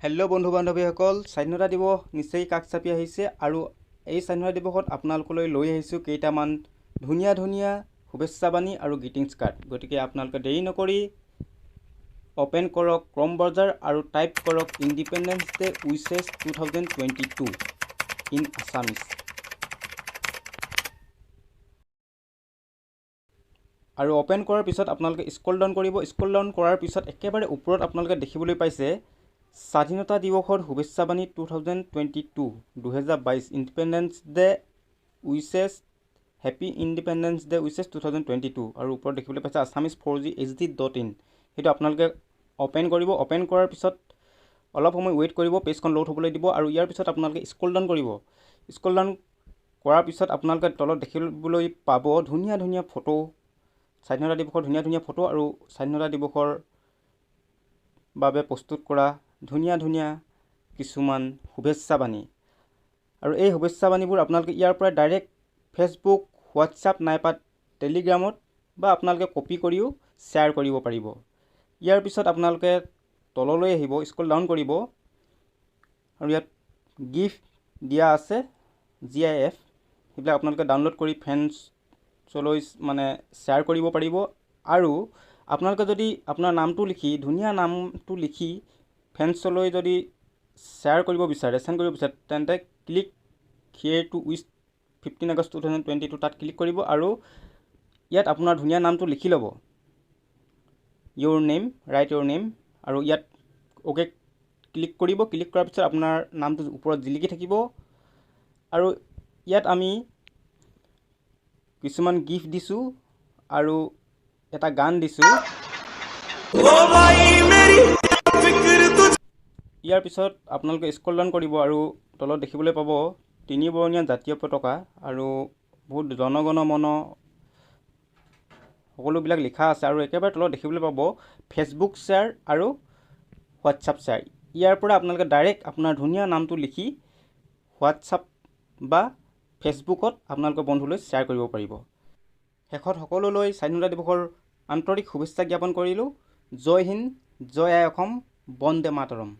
Hello' বন্ধু বান্ধৱীসকল, স্বাধীনতা দিৱস নিচেই কাষ চাপি আহিছে আৰু এই স্বাধীনতা দিৱসত আপোনালোকলৈ লৈ আহিছোঁ কেইটামান ধুনীয়া ধুনীয়া শুভেচ্ছাবাণী আৰু গ্ৰীটিংছ কাৰ্ড। গতিকে আপোনালোকে দেৰি নকৰি অ'পেন কৰক ক্ৰম ব্ৰাউজাৰ আৰু টাইপ কৰক Independence Day wishes 2022 in Assamese. আৰু অ'পেন কৰাৰ পিছত আপোনালোকে স্ক্ৰল ডাউন কৰিব। স্ক্ৰল ডাউন কৰাৰ পিছত একেবাৰে ওপৰত আপোনালোকে দেখিবলৈ পাইছে স্বাধীনতা দিৱসৰ শুভেচ্ছাবাণী 2022, 2022, Independence Day wishes, happy Independence Day wishes 2022। আৰু ওপৰত দেখিবলৈ পাইছে Assamese 4G HD.in। সেইটো আপোনালোকে অ'পেন কৰিব। অ'পেন কৰাৰ পিছত অলপ সময় ৱেইট কৰিব, পেজখন লোড হ'বলৈ দিব। আৰু ইয়াৰ পিছত আপোনালোকে স্ক্ৰল ডাউন কৰিব। স্ক্ৰল ডাউন কৰাৰ পিছত আপোনালোকে তলত দেখিবলৈ পাব ধুনীয়া ধুনীয়া ফটো, স্বাধীনতা দিৱসৰ ধুনীয়া ধুনীয়া ফটো আৰু স্বাধীনতা দিৱসৰ বাবে প্ৰস্তুত কৰা ধুনীয়া ধুনীয়া কিছুমান শুভেচ্ছাবাণী। আৰু এই শুভেচ্ছাবাণীবোৰ আপোনালোকে ইয়াৰ পৰা ডাইৰেক্ট ফেচবুক, হোৱাটছআপ নাইবা টেলিগ্ৰামত বা আপোনালোকে কপি কৰিও শ্বেয়াৰ কৰিব পাৰিব। ইয়াৰ পিছত আপোনালোকে তললৈ আহিব, স্ক্ৰল ডাউন কৰিব আৰু ইয়াত গিফ্ট দিয়া আছে, GIF, সেইবিলাক আপোনালোকে ডাউনলোড কৰি ফ্ৰেণ্ডছলৈ মানে শ্বেয়াৰ কৰিব পাৰিব। আৰু আপোনালোকে যদি আপোনাৰ নামটো লিখি, ধুনীয়া নামটো লিখি ফ্ৰেণ্ডছলৈ যদি শ্বেয়াৰ কৰিব বিচাৰে, চেণ্ড কৰিব বিচাৰে, তেন্তে click here to wish 15 August 2022 তাত ক্লিক কৰিব আৰু ইয়াত আপোনাৰ ধুনীয়া নামটো লিখি ল'ব, your name, write your name। আৰু ইয়াত অ'কে ক্লিক কৰিব। ক্লিক কৰাৰ পিছত আপোনাৰ নামটো ওপৰত জিলিকি থাকিব। আৰু ইয়াত আমি কিছুমান গিফ্ট দিছোঁ আৰু এটা গান দিছোঁ। ইয়াৰ পিছত আপোনালোকে স্ক্ৰল ডাউন কৰিব আৰু তলত দেখিবলৈ পাব তিনিবৰণীয়া জাতীয় পতাকা আৰু বহুত জনগণ মন সকলোবিলাক লিখা আছে। আৰু একেবাৰে তলত দেখিবলৈ পাব ফেচবুক শ্বেয়াৰ আৰু হোৱাটছআপ শ্বেয়াৰ। ইয়াৰ পৰা আপোনালোকে ডাইৰেক্ট আপোনাৰ ধুনীয়া নামটো লিখি হোৱাটছআপ বা ফেচবুকত আপোনালোকৰ বন্ধুলৈ শ্বেয়াৰ কৰিব পাৰিব। শেষত সকলোলৈ স্বাধীনতা দিৱসৰ আন্তৰিক শুভেচ্ছা জ্ঞাপন কৰিলোঁ। জয় হিন্দ, জয় আই অসম, বন্দে মাতৰম।